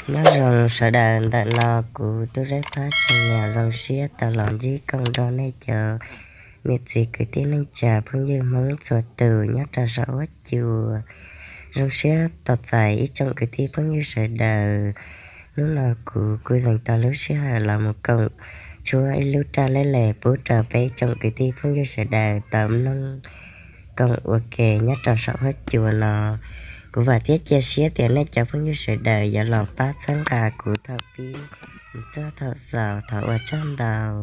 Nyob zoo sawv daws, ntawm no kuv Tub Zeb Phab Tseem Niam zoo siab tau los ntsib koom nrog nej cov niam txiv kwv tij neej tsa phooj ywg Hmoob txhua tus nyob rau saum huab cua. Zoo siab tos txais ib tsoom kwv tij phooj ywg sawv daws. Hnub no kuv kuj zeem tau lub sij hawm los mus koom tshuab ib lub raj leb les pub rau peb tsoom kwv tij phooj ywg sawv daws tau mloog koom ua ke nyob rau saum huab cua no. Kuv vam thiab cia siab tias nej cov phooj ywg sawv daws yuav los pab txhawb nqa kuv thaum pib mus txog thaum xaus. Thov ua tsaug ntau.